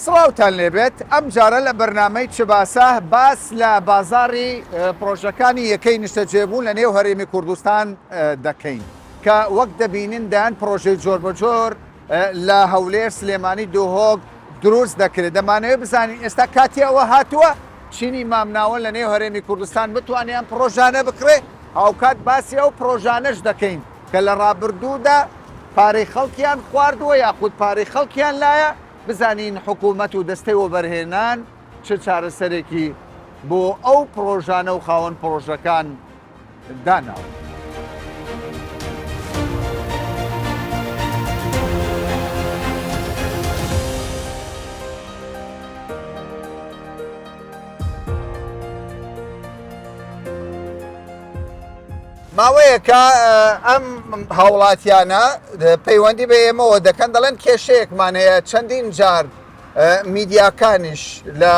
سڵاوتان لێبێت ئەمجارە لە بەرنامەی چ باسە باس لە بازاڕی پڕۆژەکانی یەکەی نیشتەجێبوون لە نێو هەرێمی کوردستان دەکەین کە وەک دەبینن دەیان پڕۆژەی جۆربەجۆر لە هەولێر سلێمانی دهۆک دروست دەکرێت دەمانەوێت بزانین ئێستا کاتی ئەوە هاتووە چینی مامناوەند لە نێو هەرێمی کوردستان بتوانێت ئەم پڕۆژانە بکڕێ هاوکات باسی ئەو پڕۆژانەش دەکەین کە لە ڕابردوودا پارەی خەڵکیان خواردووە یاخود پارەی خەڵکیان لایە، بزانین حکوومەت و دەستەی وەبەرهێنان چ چارەسەرێکی بۆ ئەو پڕۆژانە و خاوەن پڕۆژەکان داناوە. ماوەیەکە ئەم هاوڵاتیانە پەیوەندی بە ئێمەوە دەکەن دەڵێن کێشەیەکمان هەیە چەندین جار میدیاکانیش لە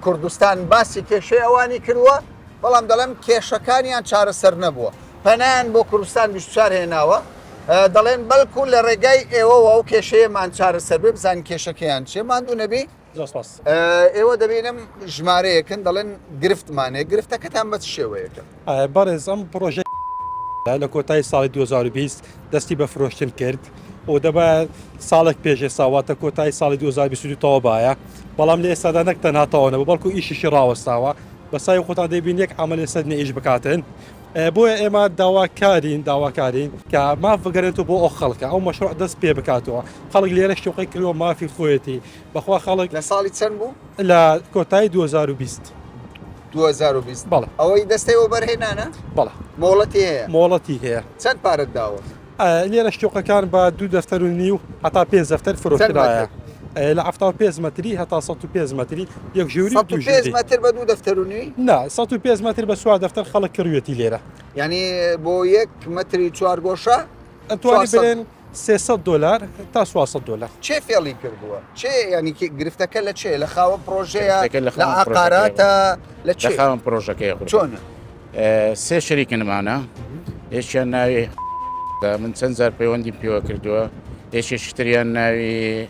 کوردستان باسی کێشەی ئەوانی کردووە بەڵام دەڵێم کێشەکانیان چارەسەر نەبووە پەنایان بۆ کوردستان 24 هێناوە دەڵێن بەڵکو لە ڕێگای ئێوەوە ئەو کێشەیەمان چارەسەر بێ بزانین کێشەکەیان چیە ماندوو نەبی زۆر سپاس. ئێوە دەبینم ژمارەیەکن دەڵێن گرفتمان هەیە گرفتەکەتان بە چ شێوەیەکە؟ بەڕێز ئەم پڕۆژە لە کۆتایی ساڵی 2020 دەستی بە فرۆشتن کرد و دەبا ساڵێک پێش ئێستا واتە کۆتایی ساڵی 2022 تەواو بایە بەڵام لە ئێستادا نەک تەنها تەواو نەبوو بەڵکو ئیشیشی ڕاوەستاوە بە سای خۆتان دەیبین یەک عەمەل لەسەر نییە ئیش بکاتن بۆیە ئێمە داواکارین داواکارین کە ماف بگەرێتەوە بۆ ئەو خەڵکە ئەو مەشروع دەست پێ بکاتەوە خەڵک لێرە شوقەی کردووە مافی خۆیەتی بەخوا خەڵک. لە ساڵی چەند بوو؟ لە کۆتایی 2020. 2020 بەڵێ. ئەوەی دەستەی وەبەرهێنانە؟ بەڵێ. مۆڵەتی هەیە؟ مۆڵەتی هەیە. چەند پارەت داوە؟ لێرە شتوقەکان بە دوو دەفتەر و نیو هەتا پێنج دەفتەر فرۆشترایە. لە 75 مەتری هەتا 105 مەتری یەک ژووری و دوو ژووری. 105 مەتر بە دوو دەفتەر و نیوی؟ نا 105 مەتر بە چوار دەفتەر خەڵک کڕیوێتی لێرە. یعنی بۆ یەک مەتری چوارگۆشە ئەتوانی بڵێن 300 دۆلار تا 400 دۆلار. کێ فێڵی کردووە؟ کێ یانی گرفتەکە لە چێ لە خاوەن پرۆژەیە لە عقاراتە لە چێ؟ لە خاوەن پرۆژەکەیە. چۆنە؟ سێ شەریکنمانە یەکیان ناوی من چەند جار پەیوەندیم پێوە کردووە یەکێکی تریان ناوی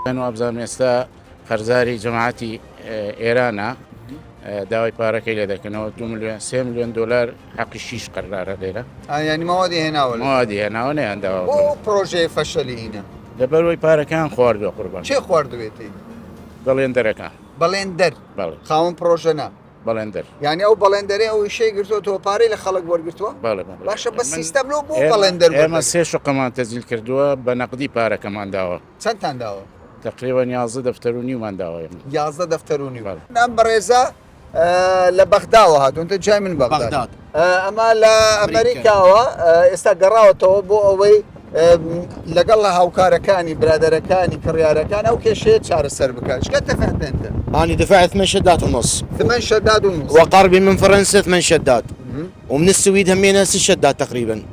وابزانم ئێستا قەرزاری جەماعەتی ئێرانە داوای پارەکەی لێ دەکەنەوە دو میلیۆن سێ میلیۆن دلار حەقی شیش قەرارە لێرە ینی مەوادی هێناوە مەوادی هێناوە نەیان داوە بۆ پرۆژەیە فەشەلی هینە لەبەرەوەی پارەکان خواردووە قوربان چێ خواردوێتی بەڵێندەرەکان بەڵێندەر بەڵێ خاوەن پرۆژە نا بەڵێندەر یعنی ئەو بەڵێندەرەی ئەو ئیشەی گرتووە پارەی لە خەڵک وەرگرتووە بەڵێ بەڵێ. باشە بە من- سیستەم لۆ بۆ ئێمە- بەڵێندەر ئێمە وەردەگرن؟ سێ شوقەمان تەزیل کردووە بە نەقدی پارەکەمان داوە چەندتان داوە؟ تقریبا 11 دەفتەر و نیومان داوە ئێمە 11 دەفتەر و نیو بەڵێ. ئەم بەڕێزە لە بەغداوە هاتوون تە جای من بەغداد بەغداد. ئەمە لە ئەمریکاوە ئێستا گەڕاوەتەوە بۆ ئەوەی لەگەڵ لە هاوکارەکانی برادەرەکانی کڕیارەکان ئەو کێشەیە چارەسەر بکات شکە دفعت انت أنا دفعت 8 شدات ونص ثمان شداد ونص وقربي من فرنسا 8 شدات ومن السويد همينا 6 شدات تقريبا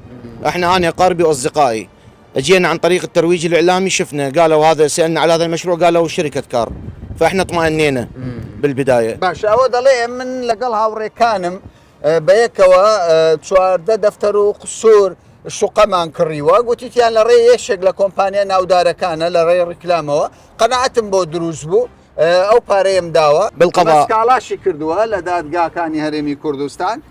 احنا انا اقاربي واصدقائي اجينا عن طريق الترويج الاعلامي شفنا قالوا هذا سالنا على هذا المشروع قالوا شركه كار فاحنا اطمئنينا بالبدايه باشە ئەوە دەڵێ من لەگەڵ هاوڕێکانم بەیەکەوە 14 دەفتەر و قسوور شوقەمان کڕیوە گوتیتیان لە ڕێی یەکێک لە کۆمپانیا ناودارەکانە لە ڕێی ڕیکلامەوە قەناعەتم بۆ دروست بوو ئەو پارەیەم داوە بالقضاء. سکاڵاشی کردووە لە دادگاکانی هەرێمی کوردستان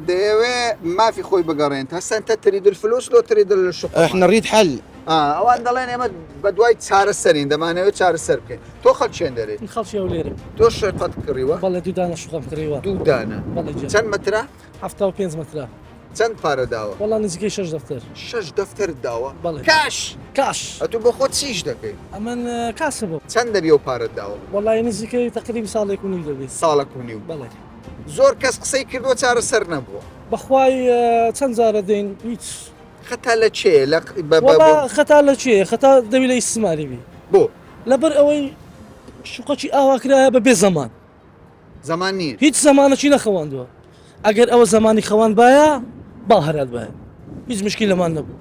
دەیەوێ مافی خۆی بگەڕێنت هەسەن تە ترید الفلوس لۆ ترید الشقة احنا نريد حل ئەوان دەڵێن ئێمە بە دوای چارەسەرین دەمانەوێت چارەسەر بکەین تۆ خەڵکێن دەرێ من خەڵکی هەولێرم تۆ شقەت کڕیوە بەڵێ دوو دانە شوقەم کڕیوە دوو دانە بەڵێ گیان. چەند مەترە 75 مەترە چەند پارە داوە وەڵا نزیکەی شەش دەفتەر شەش دەفتەرت داوە بەڵێ. کاش کاش ئەتوو بۆ خۆت چیش دەکەی ئەمن کاسبم چەند دەبی ئەو پارەت داوە وەڵای نزیکەی تەقریبی ساڵێک و نیو دەبێت ساڵەک و نیو بەڵێ زۆر کەس قسەی کردووە چارەسەر نەبووە. بەخوای چەند جارە دێین هیچ. خەتا لە چێ لە بە بە وەڵا خەتا لە چێ خەتا دەبی لە ئیستیسماری بی. بۆ؟ لەبەر ئەوەی شوقەکی ئاوا کرایە بە بێ زەمان. زەمان نییە. هیچ زەمانەکی نەخەواندووە ئەگەر ئەوە زەمانی خەواندبایە با هەرات بایە هیچ مشکیلەمان نەبوو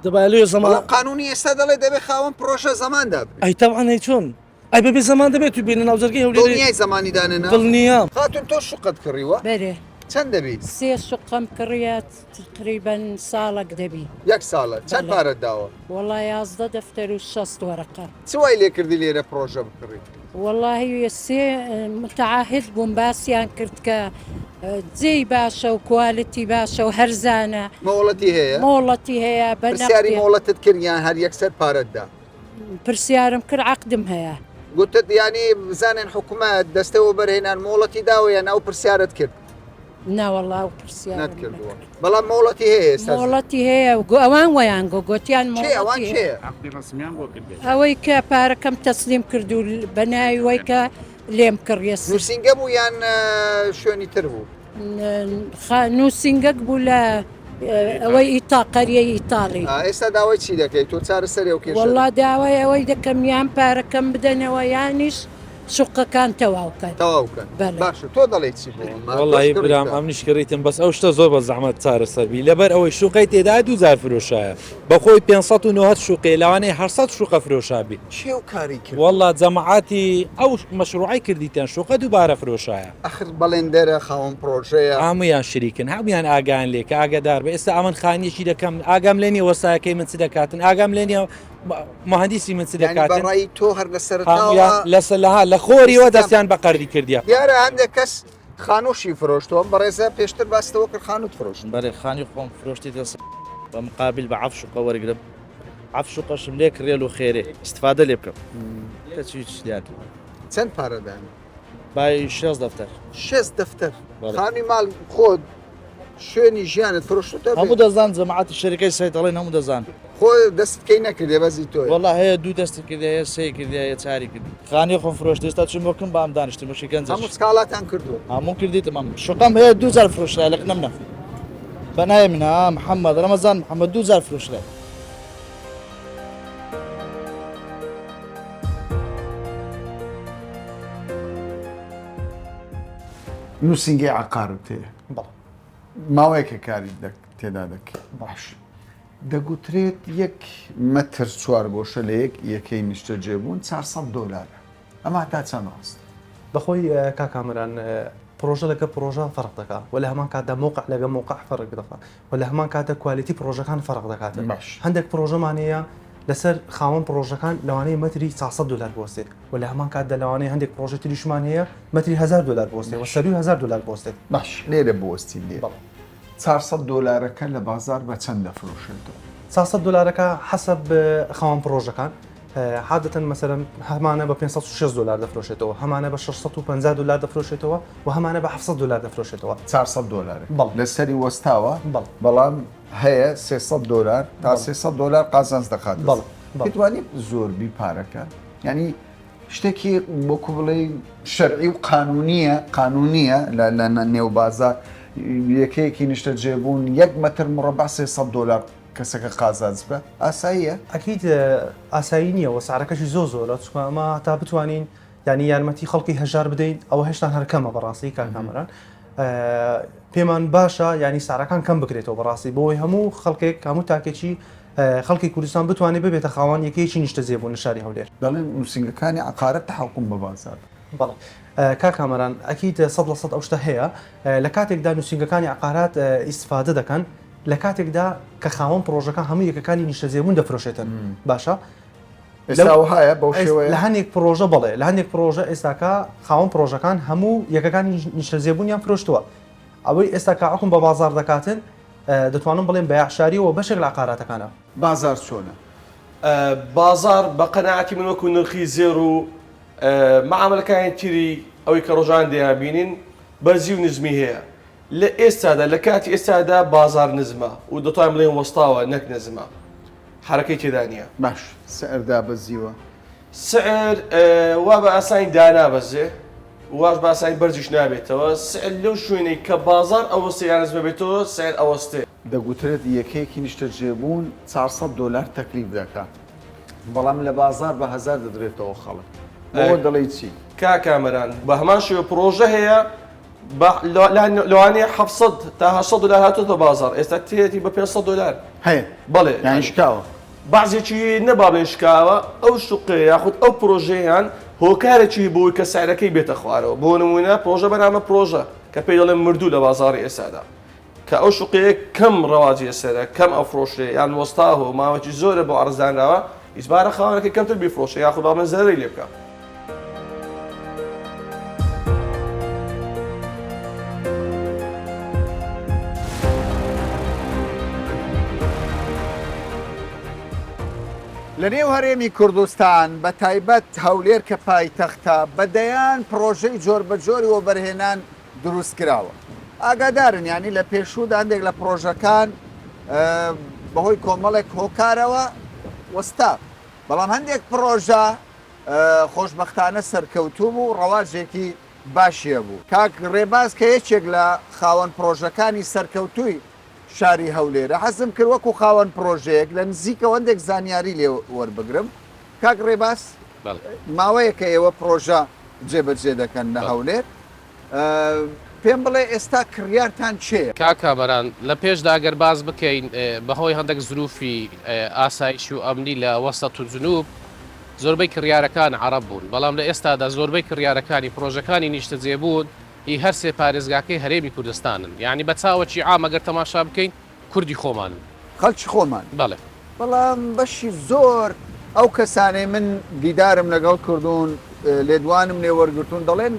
دەبایە لێ زەمان. بەڵام قانونی ئێستا دەڵێ دەبێ خاوەن پرۆژە زەمان دابنێ. ئەی تەبعەن ئەی چۆن؟ ئەی بەبێ زەمان دەبێت و بێنە ناو جەرگەی هەولێرێ؟ دڵنیای زەمانی دانەنا؟ دڵنیام. خاتون تۆ شوقەت کڕیوە؟ بەرێ. چەند دەبی؟ سێ شوقەم کڕیە تقریبەن ساڵەک دەبی. یەک ساڵە چەند پارەت داوە؟ وەڵا 11 دەفتەر و 60 وەرەقە. چ وای لێ کردی لێرە پڕۆژە بکڕی؟ وەڵاهی سێ متعاهد بووم باسیان کرد کە جێی باشە و quality باشە و هەرزانە. مۆڵەتی هەیە؟ مۆڵەتی هەیە بە پرسیاری مۆڵەتت کرد یان هەر یەکسەر پارەت دا؟ پرسیارم کرد عەقدم هەیە. گوتت یانی بزانن حکومەت دەستەی وەبەرهێنان مۆڵەتی داوە یان ئەو پرسیارت کرد؟ ناوەڵا ئەو پرسیارم نەتکردووە بەڵام مۆڵەتی هەیە ئێستا مۆڵەتی هەیە و ئەوان وەیان گۆ گۆتیان کێ ئەوان مۆڵەتی کێ؟ هەیە. عەقدی ڕەسمیان بۆ کردێ. ئەوەی کە پارەکەم تەسلیم کرد و بە ناوی وەی کە لێم کڕیە س- نووسینگە بوو یان شوێنی تر بوو؟ نووسینگەک بوو لە ئەوەی ئیتا قەریەی ئیتاڵی. ئێستا داوای چی دەکەی تۆ چارەسەری ئەو کێشە؟ وەڵا داوای ئەوەی دەکەم یان پارەکەم بدەنەوە یانیش شوقەکان تەواو کەن. تەواو کەن. باشە تۆ دەڵێی چی بۆ ئەمە؟ وەڵی برام ئەمنیش کڕیتم بەس ئەو شتە زۆر بە زەحمەت چارەسەر بی لەبەر ئەوەی شوقەی تێدایە دوو جار فرۆشایە بەخۆی 590 شوقەیە لەوانەیە 800 شوقە فرۆشابی. کێ ئەو کاری کرد؟ وەڵا جەماعەتی ئەو مەشروعەی کردیتیان شوقە دووبارە فرۆشایە. ئەخر بەڵێندەرە خاوەن پڕۆژەیە. هەموویان شریکن هەموویان ئاگایان لێ کە ئاگادار بە ئێستا ئەمن خانیەکی دەکەم ئاگام لێ نیە وەسایەکەی من چ دەکاتن ئاگام لێ نیە مهندیسی من چ یانی دەکاتن بەڕای تۆ هەر لە سەرەتاوە هەموویان لەسەر لەها لە خۆریەوە دەستیان بە قەردی کردیە. دیارە هەندێک کەس خانووشی فرۆشتووە ئەم بەڕێزە پێشتر باستەوە کرد خانووت فرۆشت. بەرێ خانی خۆم فرۆشتیتە بە مقابل بە عەف شوقە وەرگرم عەف شوقەشم لێ کڕێل و خێرێ ئیستفادە لێ بکەم کەچی هیچ دیار نیە. چەند پارە دانی؟ بای شێست دەفتەر. شێست دەفتەر خانوی ماڵ خۆت شوێنی ژیانت فرۆشتوتە هەموو دەزان جەماعەتی شەریکەی سەید دەڵێن هەموو دەزان. خۆ دەست بکەی نەکردێ بەزی تۆ. وەڵا هەیە دوو دەستی کردێ هەیە سێی کردێ هەیە چاری کرد خانی خۆم فرۆشت ئێستا چووم بۆ کم بام دانیشتم وشی گەنجەش. هەموو سکاڵاتان کردووە. هەموو کردیتم ئەم شوقەم هەیە دوو جار فرۆشرا لە کنەم نەخ بە ناوی من ها محەممەد ڕەمەزان محەممەد دوو جار فرۆشرا. نووسینگەی عەقارت هەیە؟ بەڵێ. ماوەیەکە کاری تێدا دەکەی؟ باش. دەگوترێت یەک مەتر چوارگۆشە لە یەک یەکەی نیشتەجێبوون 400 دۆلارە. ئەمە هەتا چەند ڕاستە؟ بەخۆی کاک کامەران پڕۆژە لەگە پڕۆژە فەرق دەکا و لە هەمان کاتدا مەوقع لەگە مەوقع فەرق دەکا و لە هەمان کاتدا quality پڕۆژەکان فەرق دەکاتن. باش. هەندێک پڕۆژەمان هەیە لەسەر خاوەن پڕۆژەکان لەوانەیە مەتری 400 دۆلار بوەستێت و لە هەمان کاتدا لەوانەیە هەندێک پڕۆژەی تریشمان هەیە مەتری 1000 دۆلار بوەستێت و سەرووی 1000 دۆلار بوەستێت. باش لێرە بوەستین لێرە. بەڵێ. 400 دۆلارەکە لە بازاڕ بە چەند دەفرۆشرێتەوە؟ 400 دۆلارەکە حەسەب خاوەن پڕۆژەکان عادەتەن مەسەلەن هەمانە بە 560 دۆلار دەفرۆشێتەوە، هەمانە بە 650 دۆلار دەفرۆشێتەوە و هەمانە بە 700 دۆلار دەفرۆشێتەوە. 400 دۆلارێک بەڵێ. لەسەری وەستاوە، بەڵێ. بەڵام هەیە 300 دۆلار تا 300 دۆلار قازانج دەخاتە بەڵێ، بەڵێ. پێت وانییە زۆر بی پارەکە؟ یانی شتێکی وەکو بڵێی شەرعی و قانونییە، قانونییە لە لە نێو بازاڕ یەکەیەکی نیشتەجێبوون یەک مەتر مڕەبع 300 دۆلار کەسەکە قازانج بکا ئاساییە؟ ئەکید ئاسایی نییە وە سعرەکەشی زۆر زۆرە چونکە ئەمە هەتا بتوانین یانی یارمەتی خەڵکی هەژار بدەین ئەوە هێشتان هەر کەمە بەڕاستی کاک کامەران پێمان باشە یانی سعرەکان کەم بکرێتەوە بەڕاستی بۆی هەموو خەڵکێک هەموو تاکێکی خەڵکی کوردستان بتوانێت ببێتە خاوەن یەکەیەکی نیشتەجێبوون لە شاری هەولێر. دەڵێن نووسینگەکانی عەقارە تەحەکوم بە بازاڕ. بەڵێ کاک کامەران ئەکید 100% ئەو شتە هەیە لە کاتێکدا نووسینگەکانی عەقارات ئیستفادە دەکەن لە کاتێکدا کە خاوەن پڕۆژەکان هەموو یەکەکانی نیشتەجێبوون دەفرۆشێتن باشە ئێستا وەهایە بەو شێوەیە؟ لە هەندێک پڕۆژە بەڵێ لە هەندێک پڕۆژە ئێستاکە خاوەن پڕۆژەکان هەموو یەکەکانی نیشتەجێبوونیان فرۆشتووە ئەوەی ئێستا کە حوکم بە بازاڕ دەکاتن دەتوانم بڵێم بەیاخشاریەوە بەشێک لە عەقاراتەکانە. بازاڕ چۆنە؟ بازاڕ بە قەناعەتی من وەکو نرخی زێڕ و مەعامەلەکانی تری ئەوەی کە ڕۆژانە دەیانبینین بەرزی و نزمی هەیە لە ئێستادا لە کاتی ئێستادا بازاڕ نزمە و دەتوانین بڵێین وەستاوە نەک نزمە حەرەکەی تێدا نییە. باش سعر دابەزیوە؟ سعر وا بە ئاسانی دانابەزێ واش بە ئاسانی بەرزیش نابێتەوە سعر لەو شوێنەی کە بازاڕ ئەوەستێ یان نزمە بێتەوە سعر ئەوەستێ. دەگوترێت یەکەیەکی نیشتەجێبوون 400 دۆلار تەکلیف دەکات، بەڵام لە بازاڕ بە هەزار دەدرێتەوە خەڵک، بەوە دەڵێی چی؟ کاک کامەران بە هەمان شێوە پڕۆژە هەیە بە لەوانەیە 700 تا 800 دۆلار هاتۆتە بازاڕ ئێستا تێتی بە 500 دۆلار هەیە بەڵێ یانی شکاوە. بەعزێکی نە با بڵێین شکاوە ئەو شوقەیە یاخود ئەو پرۆژەیان هۆکارێکی بۆی کە سعرەکەی بێتە خوارەوە بۆ نمونە پرۆژە بەنامە پرۆژە. کە پێی دەڵێن مردوو لە بازاڕی ئێستادا کە ئەو شوقەیە کەم ڕەواجی لەسەرە کەم ئەفرۆشرێ یان وەستاوە و ماوەکی زۆرە بۆ عەرز دانراوە ئیجبارە خاوەنەکەی کەمتر بیفرۆشێ یاخود با بڵێن زەرەری لێ بکا. لە نێو هەرێمی کوردستان بە تایبەت هەولێر کە پایتەختە بە دەیان پڕۆژەی جۆربەجۆری وەبەرهێنان دروست کراوە ئاگادارن یانی لە پێشوودا هەندێک لە پڕۆژەکان بەهۆی کۆمەڵێک هۆکارەوە وەستا بەڵام هەندێک پڕۆژە خۆشبەختانە سەرکەوتوو بوو ڕەواجێکی باشی هەبوو. کاک ڕێباز کە یەکێک لە خاوەن پڕۆژەکانی سەرکەوتووی شاری هەولێرە حەزم کرد وەکو خاوەن پڕۆژەیەک لە نزیکەوە هەندێک زانیاری لێ وەربگرم. کاک ڕێباز ماوەیەکە ئێوە پڕۆژە جێبەجێ دەکەن لە هەولێر پێم بڵێ ئێستا کڕیارتان کێیە؟ کاک کامەران، لە پێشدا گەر باس بکەین بەهۆی هەندەک زروفی ئاسایشی و ئەمنی لە وەسەت و جنوب زۆربەی کڕیارەکان عەڕەب بوون، بەڵام لە ئێستادا زۆربەی کڕیارەکانی پڕۆژەکانی نیشتەجێبوون هی هەر سێ پارێزگاکەی هەرێمی کوردستانن، یانی بە چاوەکی عام ئەگەر تەماشا بکەین کوردی خۆمانن. خەڵکی خۆمان. بەڵێ. بەڵام بەشی زۆر ئەو کەسانەی من دیدارم لەگەڵ کردوون، لێدوانم لێ وەرگرتوون دەڵێن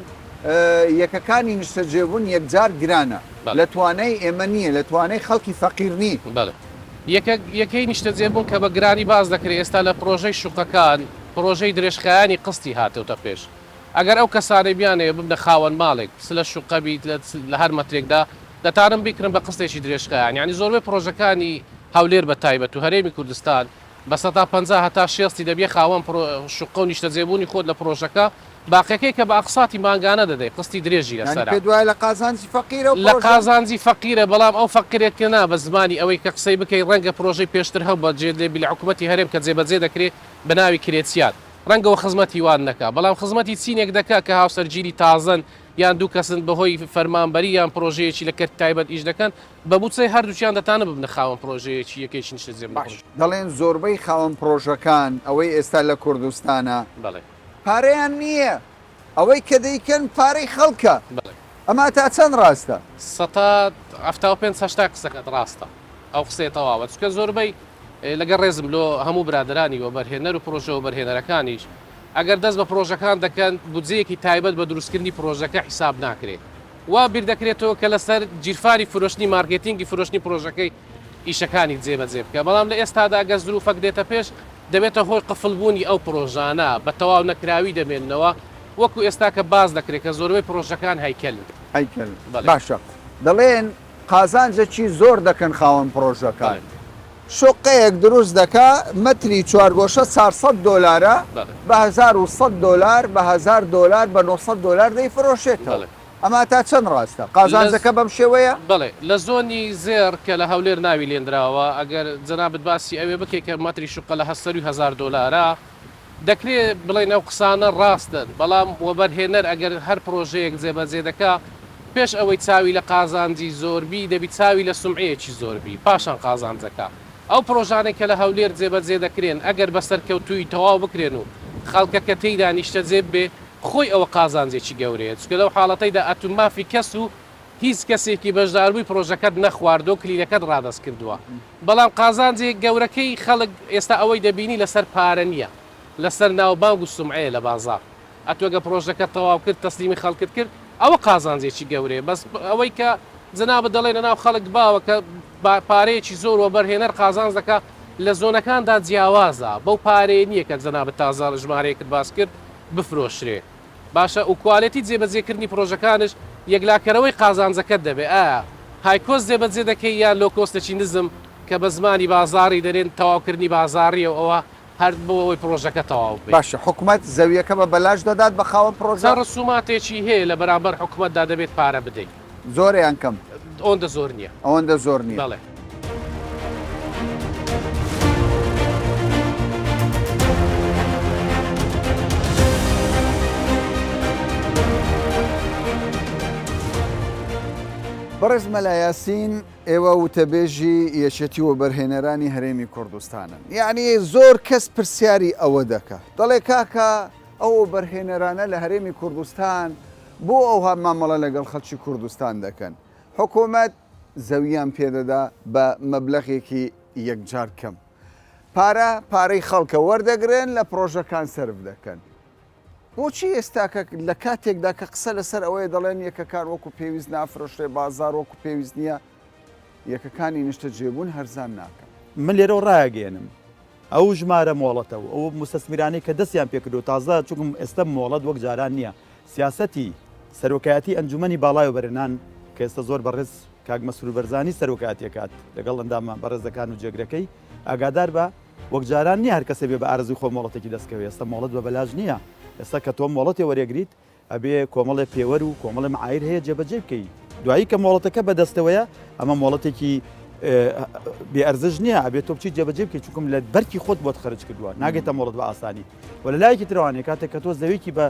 یەکەکانی نیشتەجێبوون یەکجار گرانە، لە توانای ئێمە نییە، لە توانای خەڵکی فەقیر نییە. بەڵێ. یەکە یەکەی نیشتەجێبوون کە بە گرانی باس دەکرێت ئێستا لە پڕۆژەی شوقەکان، پڕۆژەی درێژخایەنی قستی هاتۆتە پێش. ئەگەر ئەو کەسانەی بیانەوێت ببنە خاوەن ماڵێک چ لە شوقە بیت لە لە هەر مەترێکدا دەتانن بیکڕن بە قستێکی درێژخایەن یانی زۆربەی پڕۆژەکانی هەولێر بە تایبەت و هەرێمی کوردستان بە سەتا 50 هەتا شێستی دەبیە خاوەن پڕۆ شوقە و نیشتەجێبوونی خۆت لە پڕۆژەکە باقیەکەی کە بە ئەقساتی مانگانە دەدەی قستی درێژی یانی لەسەرە. پێت وایە لە قازانجی فەقیرە ئەو لە پڕۆژانە؟ قازانجی فەقیرە بەڵام ئەو فەقیرێکە نا بە زمانی ئەوەی کە قسەی بکەی ڕەنگە پڕۆژەی پێشتر هەبووە جێ لێ بی لە حکومەتی هەرێم کە جێبەجێ دەکرێ بە ناوی کرێچیات ڕەنگە وە خزمەتی وان نەکا بەڵام خزمەتی چینێک دەکا کە هاوسەرگیری تازەن یان دوو کەسن بەهۆی فەرمانبەری یان پرۆژەیەکی لە کەرتی تایبەت ئیش دەکەن بە بودجەی هەردووکیان دەتانن ببنە خاوەن پرۆژەیەکی یەکەیەکی نیشتەجێ بن. باش دەڵێن زۆربەی خاوەن پرۆژەکان ئەوەی ئێستا لە کوردستانە بەڵێ. پارەیان نییە ئەوەی کە دەیکەن پارەی خەڵکە بەڵێ. ئەمە تا چەند ڕاستە؟ سەتا 75 هەشتای قسەکەت ڕاستە ئەو قسەیە تەواوە چونکە زۆربەی لەگەڵ ڕێزم لۆ هەموو برادەرانی وەبەرهێنەر و پڕۆژە وەبەرهێنەرەکانیش، ئەگەر دەست بە پڕۆژەکان دەکەن، بودجەیەکی تایبەت بە دروستکردنی پڕۆژەکە حیساب ناکرێت. وا بیردەکرێتەوە کە لەسەر گیرفانی فرۆشتنی مارکێتینگی فرۆشتنی پڕۆژەکەی ئیشەکانی جێبەجێ بکە. بەڵام لە ئێستادا ئەگەر زروفەک دێتە پێش، دەبێتە هۆی قفڵبوونی ئەو پڕۆژانە، بە تەواو نەکراوی دەمێننەوە، وەکو ئێستا کە باس دەکرێت کە زۆربەی پڕۆژەکان هەیکەلن. هەیکەلن. بەڵێ. باشە دەڵێن قازانجەکی زۆر دەکەن خاوەن پڕۆژەکان. شوقەیەک دروست دەکا مەتری چوارگۆشە 400 دۆلارە بە 1100 دۆلار بە 1000 دۆلار بە 900 دۆلار دەیفرۆشێتەوە. ئەمە تا چەند ڕاستە؟ قازانجەکە بەم شێوەیە؟ بەڵێ لە زۆنی زێڕ کە لە هەولێر ناوی لێنراوە ئەگەر جەنابت باسی ئەوێ بکەی کە مەتری شوقە لە سەروی هەزار دۆلارە دەکرێ بڵێین ئەو قسانە ڕاستن، بەڵام وەبەرهێنەر ئەگەر هەر پڕۆژەیەک جێبەجێ دەکا، پێش ئەوەی چاوی لە قازانجی زۆر بی، دەبی چاوی لە سومعەیەکی زۆر بی، پاشان قازانج دەکا. ئەو پڕۆژانەی کە لە هەولێر جێبەجێ دەکرێن، ئەگەر بە سەرکەوتوویی تەواو بکرێن و خەڵکەکە تێیدا نیشتەجێ ببێ، خۆی ئەوە قازانجێکی گەورەیە، چونکە لەو حاڵەتەیدا ئەتوو مافی کەس و هیچ کەسێکی بەشداربووی پڕۆژەکەت نەخواردووە و کلیلەکەت ڕادەست کردووە. بەڵام قازانجێ گەورەکەی خەڵک ئێستا ئەوەی دەبینی لەسەر پارە نییە، لەسەر ناوبانگ و سومعەیە لە بازاڕ. ئەتوو گەر پڕۆژەکەت تەواو کرد، تەسلیمی خەڵکت کرد، ئەوە قازانجێکی گەورەیە. بەس ئەوەی کە جەنابت دەڵێ لەناو خەڵک باوە کە پارەیەکی زۆر وەبەرهێنەر قازانج دەکا، لە زۆنەکاندا جیاوازە، بەو پارەیە نییە کە جەنابت تازە ژمارەیەکت باس کرد بفرۆشرێ. باشە و کوالێتی جێبەجێکردنی پڕۆژەکانش یەکلاکەرەوەی قازانجەکەت دەبێت، ئایا high cost جێبەجێ دەکەی یان low cost ێکی نزم کە بە زمانی بازاڕی دەرێن تەواوکردنی بازاڕیە و ئەوە هەر بۆ ئەوەی پڕۆژەکە تەواو بێت. باشە حکومەت زەویەکە بە بەلاش دەدات بە خاوەن پڕۆژە؟ چەند ڕسوماتێکی هەیە لە بەرامبەر حکومەتدا دەبێت پارە بدەی. زۆرە یان کەم؟ ئەوەندە زۆر نییە. ئەوەندە زۆر نییە. بەڵێ. بەڕێز مەلا یاسین ئێوە وتەبێژی یەکێتی وەبەرهێنەرانی هەرێمی کوردستانن یعنی زۆر کەس پرسیاری ئەوە دەکا دەڵێ کاکە ئەو وەبەرهێنەرانە لە هەرێمی کوردستان بۆ ئەوها مامەڵە لەگەڵ خەڵکی کوردستان دەکەن؟ حکومەت زەوییان پێدەدا بە مەبلەغێکی یەکجار کەم. پارە پارەی خەڵکە وەردەگرن لە پڕۆژەکان سەرف دەکەن. بۆچی ئێستاکە لە کاتێکدا کە قسە لەسەر ئەوەیە دەڵێن یەکەکان وەکو پێویست نافرۆشرێ بازاڕ وەکو پێویست نییە یەکەکانی نیشتەجێبوون هەرزان ناکەن؟ من لێرەوە ڕایەگەیەنم ئەو ژمارە مۆڵەتە و ئەو موستەسمیرانەی کە دەستیان پێکردووە تازە چونکم ئێستا مۆڵەت وەک جاران نییە سیاسەتی سەرۆکایەتی ئەنجومەنی باڵای وەبەرهێنان کە ئێستا زۆر بەڕێز کاک مەسرور بەرزانی سەرۆکایەتی ئەکات لەگەڵ ئەندامە بەڕێزەکان و جێگرەکەی ئاگادار بە وەک جاران نییە هەر کەسێ بێ بە ئارەزووی خۆ مۆڵەتێکی دەست کەوێ ئێستا مۆڵەت بە بەلاش نییە ئێستا کە تۆ مۆڵەتێ وەرێگریت ئەبێ کۆمەڵێ پێوەر و کۆمەڵێ معایر هەیە جێبەجێی بکەی دوایی کە مۆڵەتەکە بەدەستەوەیە ئەمە مۆڵەتێکی بێ ئەرزش نییە ئەبێت تۆ بچیت جێبەجێ بکەیت چونکم لە بەرکی خۆت بۆت خەرج کردووە ناگەیتە مۆڵەت بە ئاسانی و لە لایەکی ترەوانێ کاتێک کە تۆ زەویکی بە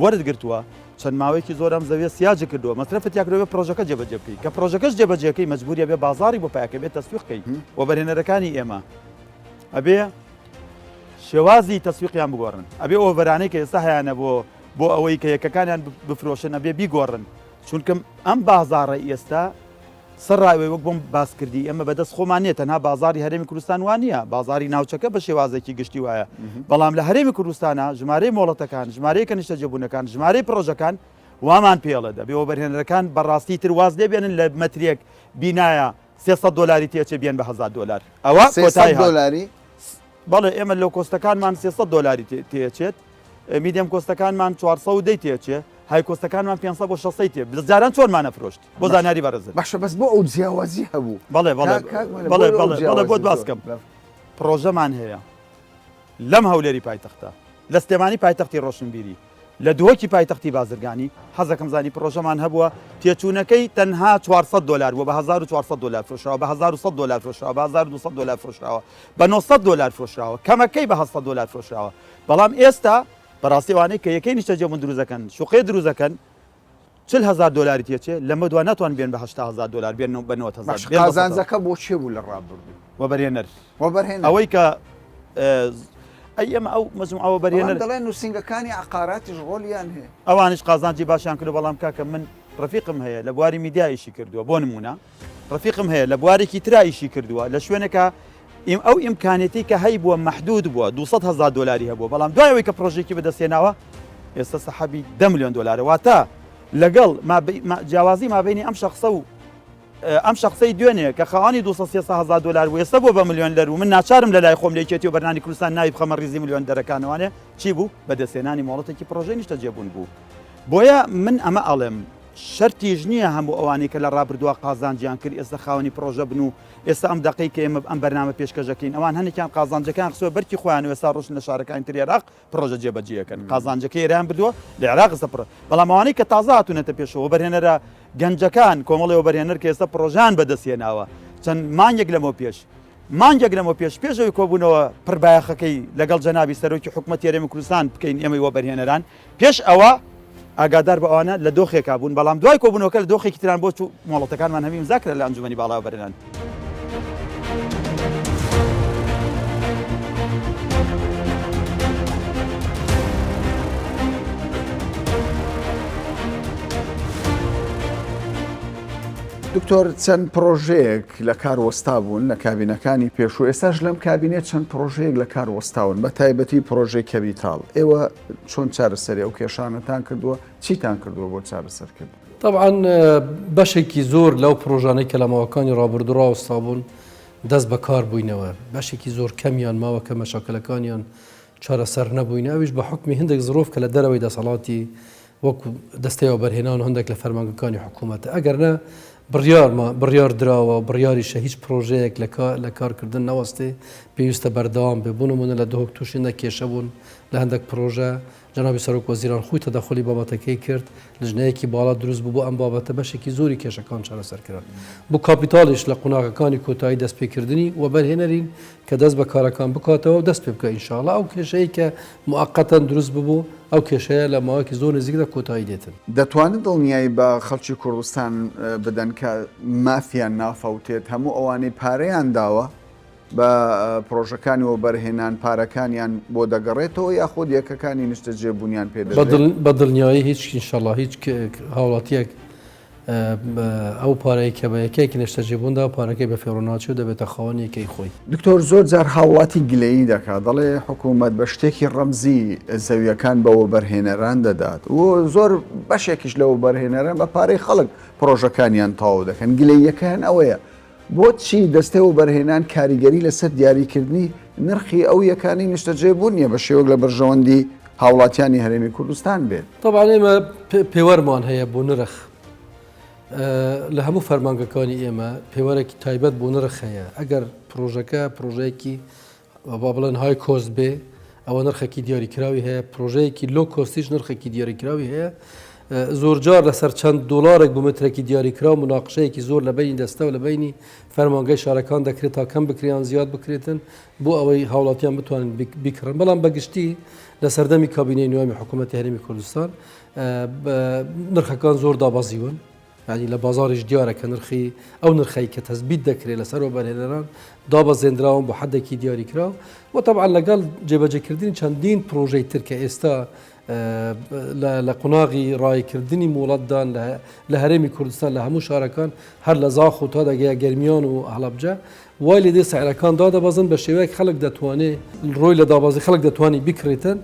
وەرت گرتووە چەند ماوەیەکی زۆر ئەم زەویە سیاج کردووە مەسرەفت تیا کردووە پرۆژەکە جێبەجێ بکەیت کە پرۆژەکەش جێبەجێکەی مەجبوریە بێ بازاڕی بۆ پایەکە بێت تەسویق کەی وەبەرهێنەرەکانی ئێمە ئەبێ شێوازی تەسویقیان بگۆڕن ئەبێ ئۆڤەرانەی کە ئێستا هەیانە بۆ بۆ ئەوەی کە یەکەکانیان بفرۆشن ئەبێ بیگۆڕن چونکە ئەم بازاڕە ئێستا سەرڕاوێ وەک بۆم باس کردی ئێمە بەدەست خۆمان نییە تەنها بازاری هەرێمی کوردستان وان نییە بازاری ناوچەکە بە شێوازێکی گشتی وایە بەڵام لە هەرێمی کوردستانە ژمارەی مۆڵەتەکان ژمارەی کە نیشتەجێبوونەکان ژمارەی پرۆژەکان وامان پێڵێ دەبێ وەبەرهێنەرەکان بەڕاستی تر واز لێبێنن لە مەترێک بینایە 300 دۆلاری تێچێ بیەن بە 1000 دۆلار ئەوە کۆتایی دۆلاری بەڵێ ئێمە low cost ەکانمان 300 دۆلاری تێچێت medium cost ەکانمان 410 تێچێ high cost ەکانمان 500 بۆ 600 تێ جاران چۆنمانە فرۆشت بۆ زانیاری بەڕێزت باشە بەس بۆ ئەو جیاوازی هەبوو بەڵێ بەڵێ بەڵێ بەڵێ بەڵێ بۆت باس کەم پڕۆژەمان هەیە لەم هەولێری پایتەختە لە سلێمانی پایتەختی ڕۆشنبیری لە دهۆکی پایتەختی بازرگانی حەزەکەم زانی پڕۆژەمان هەبووە تێچوونەکەی تەنها 400 دۆلار بووە بە 1400 دۆلار فرۆشراوە بە 1100 دۆلار فرۆشراوە بە 1200 دۆلار فرۆشراوە بە 900 دۆلار فرۆشراوە کەمەکەی بە 800 دۆلار فرۆشراوە بەڵام ئێستا بەڕاستی ئەوانەی کە یەکەی نیشتەجێبوون دروست دەکەن شوقەی دروست دەکەن 40 هەزار دۆلاری تێچێ لەمە دوا ناتوان بێن بە 80 هەزار دۆلار بێن بە 90 هەزار باشە قازانجەکە بۆ کێ بوو لە ڕابردوو؟ وەبەرهێنەر وەبەرهێنەر ئەوەی کە ئەی ئێمە ئەو مەجموعە وەبەرهێنەر دەڵێن نووسینگەکانی عەقاراتیش ڕۆلیان هەیە. ئەوانیش قازانجی باشیان کردووە بەڵام کاکە من ڕەفیقم هەیە لە بواری میدیا ئیشی کردووە بۆ نموونە ڕەفیقم هەیە لە بوارێکی ترا ئیشی کردووە لە شوێنێکا ئەو ئیمکانێتی کە هەیبووە مەحدود بووە 200 هەزار دۆلاری هەبووە بەڵام دوای ئەوەی کە پرۆژێکی بەدەستهێناوە ئێستا سەحەبی 10 ملیۆن دۆلارە واتە لەگەڵ جیاوازی مابینی ئەم شخصە و ئەم شەخسەی دوێنێ کە خاوەنی 200 300 هەزار دۆلار بوو ئێستا بووە بە ملیۆنلەر و من ناچارم لە لای خۆم لە یەکێتی و بەرنانی کوردستان ناوی بخەمە ڕیزی ملیۆندەرەکانەوانێ چی بوو بەدەستهێنانی مۆڵەتێکی پڕۆژەی نیشتەجێبوون بوو بۆیە من ئەمە ئەڵێم شەرتیش نییە هەموو ئەوانەی کە لە ڕابردووە قازانجیان کرد ئێستا خاوەنی پڕۆژە بن و ئێستا ئەم دەقەی کە ئێمە ئەم بەرنامە پێشکەش دەکەین ئەوان هەنێکیان قازانجەکان خستووە بەرکی خۆیان و ئێستا ڕۆشتن لە شارەکانی تری عێراق پڕۆژە جێبەجێ ئەکەن قازانجەکەی ئێران بردووە لە عێراق ئێستا پڕ بەڵام ئەوانەی کە تازە هاتوونەتە پێشەوە وەبەرهێنەرە گەنجەکان کۆمەڵی وەبەرهێنەر کە ئێستا پڕۆژان بەدەستهێناوە چەند مانگێک لەمەو پێش مانگێک لەمەو پێش پێش ئەوەی کۆبوونەوە پڕبایەخەکەی لەگەڵ جەنابی سەرۆکی حکومەتی هەرێمی کوردستان بکەین ئێمەی وەبەرهێنەران پێش ئەوە ئاگادار بە ئەوانە لە دۆخێکا بوون بەڵام دوای کۆبوونەوەکە لە دۆخێکی تران بۆ چوو مۆڵەتەکانمان هەمی ئیمزا کرا لە ئەنجومەنی باڵای وەبەرهێنان. دکتۆر چەند پرۆژەیەک لە کار وەستا بوون لە کابینەکانی پێشوو ئێستاش لەم کابینێ چەند پرۆژەیەک لە کار وەستاون بە تایبەتی پرۆژەی کەبیتاڵ ئێوە چۆن چارەسەری ئەو کێشانەتان کردووە چیتان کردووە بۆ چارەسەرکردن؟ تەبعەن بەشێکی زۆر لەو پڕۆژانەی کە لە ماوەکانی ڕابردوو ڕاوەستابوون دەست بە کار بووینەوە، بەشێکی زۆر کەمیان ماوە کە مەشاکلەکانیان چارەسەر نەبووینە، ئەویش بە حوکمی هەندێک زڕوف کە لە دەرەوەی دەسەڵاتی وەکو دەستەی وەبەرهێنان و هەندێک لە فەرمانگەکانی حکوومەتە. ئەگەر نا بڕیارما بڕیار دراوە و بڕیاریشە هیچ پڕۆژەیەک لە لە کارکردن نەوەستێ، پێویستە بەردەوام بێ. بۆ نموونە لە دهۆک تووشی هەندێک کێشە بوون لە هەندێک پڕۆژە، جەنابی سەرۆک وەزیران خۆی تەدەخولی بابەتەکەی کرد، لجنەیەکی باڵا دروست بوو بۆ ئەم بابەتە، بەشێکی زۆری کێشەکان چارەسەر کران. بۆ کاپیتاڵیش لە قۆناغەکانی کۆتایی دەستپێکردنی وەبەرهێنەرین کە دەست بە کارەکان بکاتەوە و دەست پێ بکا ئینشاڵا ئەو کێشەی کە موئەقەتەن دروست ببوو ئەو کێشەیە لە ماوەیەکی زۆر نزیکدا کۆتایی دێتن. دەتوانن دڵنیایی بە خەڵکی کوردستان بدەن کە مافیان نافەوتێت، هەموو ئەوانەی پارەیان داوە؟ بە پڕۆژەکانی وەبەرهێنان پارەکانیان بۆ دەگەڕێتەوە یاخود یەکەکانی نیشتەجێبوونیان پێ دەدرێت؟ بە دڵنیایی هیچ ئینشەڵا هیچ هاوڵاتیەک ئەو پارەی کە بە یەکەیەکی نیشتەجێبوون دا پارەکەی بە فێڕۆ ناچێ و دەبێتە خاوەنی یەکەی خۆی. دکتۆر زۆر جار هاوڵاتی گلەیی دەکات دەڵێ حکوومەت بە شتێکی ڕەمزی زەویەکان بە وەبەرهێنەران دەدات و زۆر بەشێکیش لە وەبەرهێنەران بە پارەی خەڵک پڕۆژەکانیان تەواو دەکەن گلەییەکەیان ئەوەیە بۆچی دەستەی وەبەرهێنان کاریگەری لەسەر دیاریکردنی نرخی ئەو یەکانەی نیشتەجێبوون نییە بە شێوەک لە بەرژەوەندی هاوڵاتیانی هەرێمی کوردستان بێت؟ تەبعەن ئێمە پێوەرمان هەیە بۆ نرخ لە هەموو فەرمانگەکانی ئێمە پێوەرێکی تایبەت بۆ نرخ هەیە ئەگەر پرۆژەکە پرۆژەیەکی با بڵێن high cost بێ ئەوە نرخێکی دیاریکراوی هەیە پرۆژەیەکی low cost یش نرخێکی دیاریکراوی هەیە زۆرجار لەسەر چەند دۆلارێک بۆ مترێکی دیاریکراو مناقشەیەکی زۆر لە بینی دەستە و لە بینی فەرمانگەی شارەکان دەکرێت تا کەم بکریان زیاد بکرێتن بۆ ئەوەی هاوڵاتیان بتوانن بیکڕن بەڵام بەگشتی لە سەردەمی کابینەی نوێمی حکوومەتی هەرێمی کوردستان نرخەکان زۆر دابەزیون یانی لە بازاڕیش دیارە کە نرخی ئەو نرخەی کە تەسبیت دەکرێت لەسەر وەبەرهێنەران دابەزێندراون بۆ حەدێکی دیاریکراو و تەبعەن لەگەڵ جێبەجێکردنی چەندین پرۆژەی تر کە ئێستا لە قۆناغی ڕایکردنی مۆڵەتدان لە هەرێمی کوردستان لە هەموو شارەکان هەر لە زاخۆ تا دەگەیە گەرمیان و هەڵەبجە وای لێدێ سعرەکان دادەبەزن بە شێوەیەک خەڵک دەتوانێ ڕۆی لە دابەزی خەڵک دەتوانی بیکڕێتن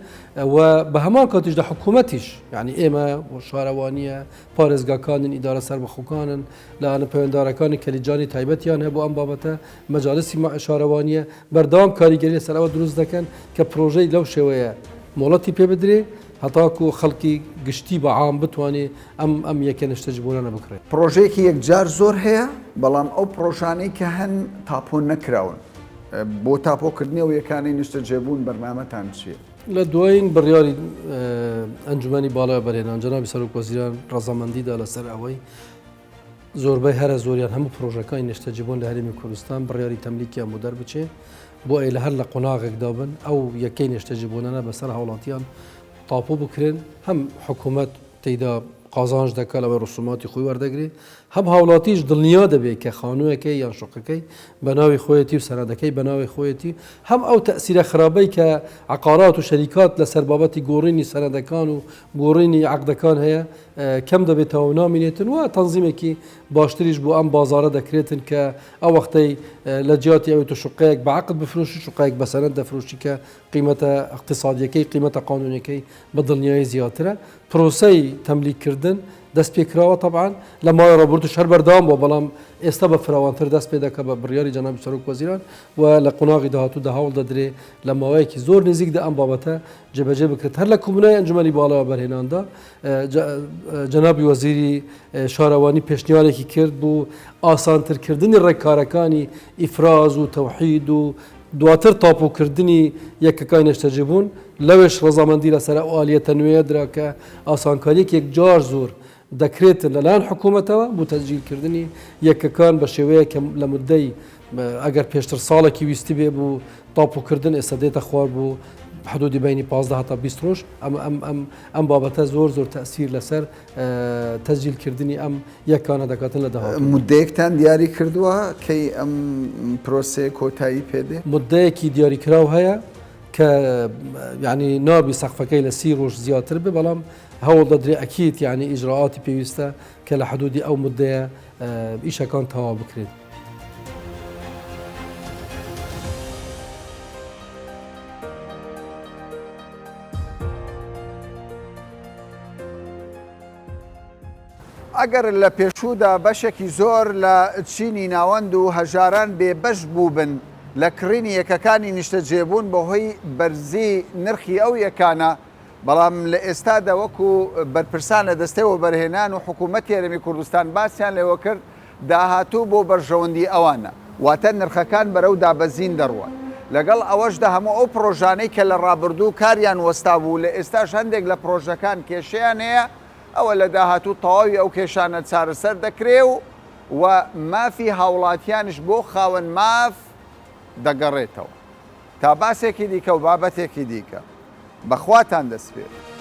و بە هەمان کاتیش لە حکوومەتیش یعنی ئێمە شارەوانیە پارێزگاکانن، ئیدارە سەربەخۆکانن، لایەنە پەیوەندارەکانن کە لیجانی تایبەتیان هەیە بۆ ئەم بابەتە، مەجالسی شارەوانییە، بەردەوام کاریگەری لەسەر ئەوە دروست دەکەن کە پرۆژەی لەو شێوەیە مۆڵەتی پێ بدرێ هەتاکو خەڵکی گشتی بە عام بتوانێ ئەم ئەم یەکە نیشتەجێبوونانە بکڕێ. پڕۆژەیەکی یەکجار زۆر هەیە، بەڵام ئەو پڕۆژانەی کە هەن تاپۆ نەکراون. بۆ تاپۆکردنی ئەو یەکانەی نیشتەجێبوون بەرنامەتان چییە؟ لە دوایین بڕیاری ئەنجومەنی باڵای وەبەرهێنان جەنابی سەرۆک وەزیران ڕەزامەندی دا لەسەر ئەوەی زۆربەی هەرە زۆریان هەموو پرۆژەکانی نیشتەجێبوون لە هەرێمی کوردستان بڕیاری تەملیکیان بۆ دەربچێ بۆ ئەی لە هەر لە قۆناغێکدا بن ئەو یەکەی نیشتەجێبوونانە بەسەر هاوڵاتیان تاپۆ بکرێن هەم حکوومەت تێیدا قازانج دەکات لەوەی ڕسوماتی خۆی وەردەگرێ، هەم هاوڵاتیش دڵنیا دەبێت کە خانووەکەی یان شوقەکەی بە ناوی خۆیەتی و سەنەدەکەی بە ناوی خۆیەتی، هەم ئەو تەئسیرە خراپەی کە عەقارات و شەریکات لەسەر بابەتی گۆڕینی سەنەدەکان و گۆڕینی عەقدەکان هەیە کەم دەبێتەوە و نامینێتن و تەنزیمێکی باشتریش بۆ ئەم بازاڕە دەکرێتن کە ئەو وەختەی لە جیاتی ئەوەی تۆ شوقەیەک بە عەقد بفرۆشی شوقەیەک بە سەنەد دەفرۆشی کە قیمەتە ئیقتیسادیەکەی قیمەتە قانونیەکەی بە دڵنیایی زیاترە. پرۆسەی تەملیک کردن دەست پێکراوە تەبعەن لە ماوەی ڕابردووش هەر بەردەوام بووە بەڵام ئێستا بە فراوانتر دەست پێ دەکات بە بڕیاری جەنابی سەرۆک وەزیران و لە قۆناغی داهاتوودا هەوڵ دەدرێ لە ماوەیەکی زۆر نزیکدا ئەم بابەتە جێبەجێ بکرێت هەر لە کۆبوونەوەی ئەنجومەنی باڵای وەبەرهێناندا جەنابی وەزیری شارەوانی پێشنیارێکی کرد بۆ ئاسانترکردنی ڕێککارەکانی ئیفراز و تەوحید و دواتر تاپۆکردنی یەکەکانی نیشتەجێبوون، لەوێش ڕەزامەندی لەسەر ئەو ئالیەتە نوێیە درا کە ئاسانکارییەکی یەکجار زۆر دەکرێت لەلایەن حکوومەتەوە بۆ تەسجیلکردنی یەکەکان بە شێوەیەک کە لە موددەی ئەگەر پێشتر ساڵێکی ویستبێ بۆ تاپۆکردن ئێستا دێتە خوار بۆ حدودی بەینی 15 هەتا 20 ڕۆژ ئەم ئەم ئەم ئەم بابەتە زۆر زۆر تەئسیر لەسەر تەسجیلکردنی ئەم یەکانە دەکاتن لە داهاتوودا. موددەیەکتان دیاری کردووە کەی ئەم پرۆسەیە کۆتایی پێ دێ؟ موددەیەکی دیاریکراو هەیە کە یانی نابی سەقفەکەی لە 30 ڕۆژ زیاتر بێ بەڵام هەوڵ دەدرێ ئەکید یانی ئیجرائاتی پێویستە کە لە حدودی ئەو موددەیە ئیشەکان تەواو بکرێت. ئەگەر لە پێشوودا بەشێکی زۆر لە چینی ناوەند و هەژاران بێبەش بووبن لە کڕینی یەکەکانی نیشتەجێبوون بەهۆی بەرزی نرخی ئەو یەکانە، بەڵام لە ئێستادا وەکو بەرپرسان لە دەستەی وەبەرهێنان و حکوومەتی هەرێمی کوردستان باسیان لێوەکرد داهاتوو بۆ بەرژەوەندی ئەوانە، واتە نرخەکان بەرەو دابەزین دەڕوات. لەگەڵ ئەوەشدا هەموو ئەو پڕۆژانەی کە لە ڕابردوو کاریان وەستابوو لە ئێستاش هەندێک لە پڕۆژەکان کێشەیان هەیە، ئەوە لە داهاتوو تەواوی ئەو کێشانە چارەسەر دەکرێ و و مافی هاوڵاتیانش بۆ خاوەن ماف دەگەڕێتەوە. تا باسێکی دیکە و بابەتێکی دیکە بە خواتان دەسپێرم.